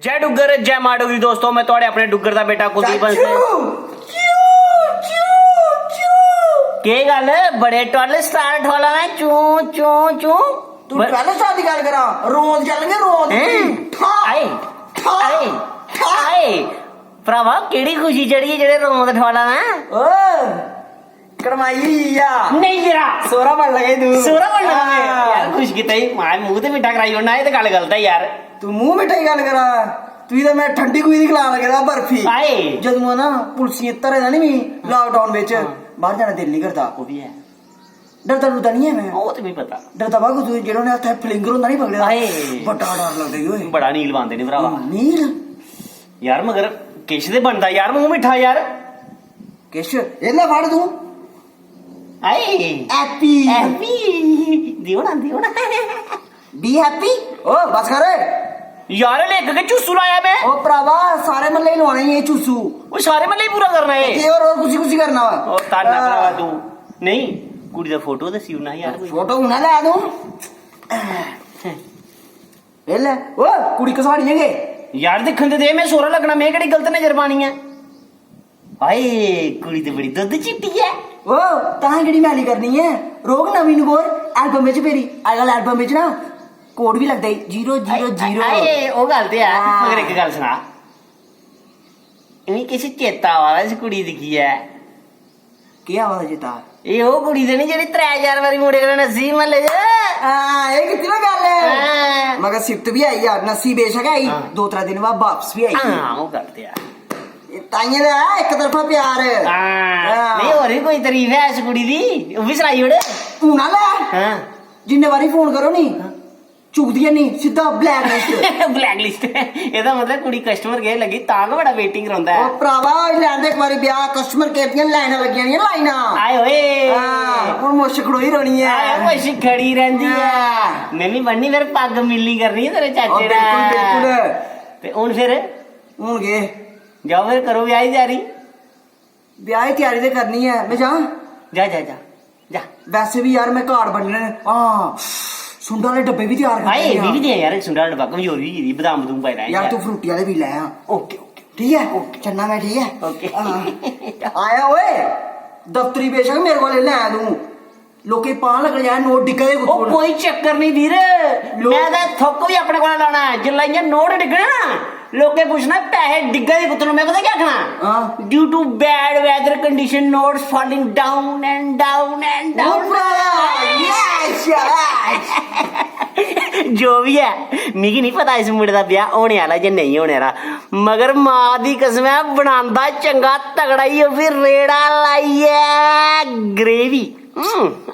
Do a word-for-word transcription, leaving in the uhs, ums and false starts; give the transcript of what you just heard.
जय डुग्गर, जय मां डोगरी। दोस्तो, मैं थुआड़े अपने डुग्गर दा बेटा कुलदीप हंस। चाचू, क्यों, क्यों, क्यों? केह् गल्ल, बड़े टोले स्टार ठोला ना, चूं, चूं, चूं। तू ब- पहले शादी गल्ल करा, रोंद चलनगे, रोंद। हैं? ठा, आए, ठा, आए, ठा। आए। भरावा, केड़ी खुशी चढ़ी ऐ जेड़े रोंद ठोला ना? ओ, कड़माई होई गेई आ। नेईं मेरा। सोहरा बन लगे तू। सोहरा बन लगे। हां। यार, खुश कीता ई। माए, मूंह ते मिट्ठा कराई ओड़ना, एह् ते गल्ल गलत ऐ यार। तू मूंह मिट्ठा ही गल्ल करा। तुगी ते मैं ठंडी खूही दी खला लगे दा बर्फी। हाए। जदूं ना पुलसियें धरे दा नी मी lockdown बिच, हां। बाहर जाना दिल नहीं करदा। ओह् बी ऐ। डरदा डुरदा नहीं ऐ मैं। ओह् ते मिगी पता। डरदा बा कुतै जेह्ड़ा उ'नें हत्थै flanger होंदा नी पकड़े दा। हाए। बड़ा डर लगदा ई ओए। बड़ा नील पांदे ने भरावा। नील? यार, मगर किश ते बनदा यार, मूंह मिट्ठा यार। किश? एल्लै फड़ तू। हाए। Happy। Happy। दियो ना, दियो ना। Be happy। ओ, बस कर। यार, लिख के चूसू लाया मैं। ओ भरावा, सारे म्हल्ले ही लुआना ई एह् चूसू। ओ, सारे म्हल्ले ही पूरा करना ऐ। ते और, और कुसी कुसी करना वा? ओ, ताना हां। भरावा तू। नहीं, कुड़ी दा फोटो दस्सी ओड़ना यार कोई। फोटो हुन लै तू। एह् लै, ओ, कुड़ी घसानी ऐ के? यार, दिक्खन ते दे, मैं सोहरा लग्गना, मैं केह्ड़ी गलत नजर पानी ऐ? हाए, कुड़ी ते बड़ी दुद्ध चिट्टी ऐ। ओ, तां केह्ड़ी मैली करनी ऐ? रोग नमीं नगोर album बिच पेदी। अजकल album बिच ना code बी लगदा ई, zero zero zero। हाए, ओह् गल्ल ते ऐ, हां। मगर इक गल्ल सना, मिगी किश चेता आवा दा इस कुड़ी दिक्खियै। केह् आवा दा चेता? एह् ओह् कुड़ी ते निं जेह्ड़ी त्रै चार बारी मुड़े कन्नै नस्सी म्हल्ले च? हां, एह् कीती ना गल्ल। हां। मगर सिफ्त बी आई यार, नस्सी बेशक आई, हां। दो त्रै दिन बाद बापस बी आई। हां, ओह् गल्ल ते ऐ। एह् ताइयें ते ऐ इक तरफा प्यार। हां। हां। नेईं, होर बी कोई तरीफ ऐ इस कुड़ी दी, ओह् बी सनाई ओड़। हून आह्ला ऐ? हां। जिन्ने बारी फोन करो नी, हां। चुकदी ऐ नी, सिद्धा blacklist। Blacklist। एह्दा मतलब कुड़ी customer care लग्गी, तां गै बड़ा waiting रौंह्दा ऐ। ओ भरावा, होई लैन दे इक बारी ब्याह, customer care दियां लाइनां लग्गियां दियां, लाइनां। आए होए। हां, हुन मुश्क खड़ोई रौह्नी ऐ। आए, मुश्क खड़ी रैंह्दी ऐ। हां। में बी बननी, फिर पग्ग मिल्ली करनी ऐ तेरे ओ, चाचे बिल्कुल, नै। बिल्कुल। ते हुन फिर? हुन केह्? जाओ फिर, करो ब्याह दी त्यारी। ब्याह दी त्यारी ते करनी ऐ, मैं जां? जा, जा, जा, जा। वैसे भी यार, मैं card बंडने न। हां, सुंड आह्ले डब्बे बी त्यार करने हाए, न। मिगी दे यार, इक सुंड आह्ला डब्बा, कमजोरी होई गेदी, बदाम बदूम पाई लैं यार, यार। तू फ्रूटी आह्ले पी लै, हां। OK, OK। ठीक ऐ? OK। चन्ना मैं, ठीक ऐ? OK। हां। आया ओए, दफ्तरी बेशक मेरे कोल लेई लै तूं। लोकें गी पता लग्गना चाहिदा नोट डिग्गा दे कुत्थों ओ न। कोई चक्कर नहीं वीर, लोक मैं ते थुक्क भी अपने कोला लाना ऐ। जिसलै इ'यां नोट डिग्गने ना, लोकें पुच्छना पैसे डिग्गा दे कुत्थों न। मैं पता क्या आखना? हां। Due to bad weather condition, notes falling down and down and down। ओ भ्रावा, yes, yes। जो भी ऐ, मिगी नहीं पता इस मुंडे दा ब्याह होने आह्ला जां नेईं होने आह्ला, मगर मां दी कसम ऐ, बनांदा चंगा तगड़ा ही, ओह् बी रेड़ा लाइयै gravy। हम्म,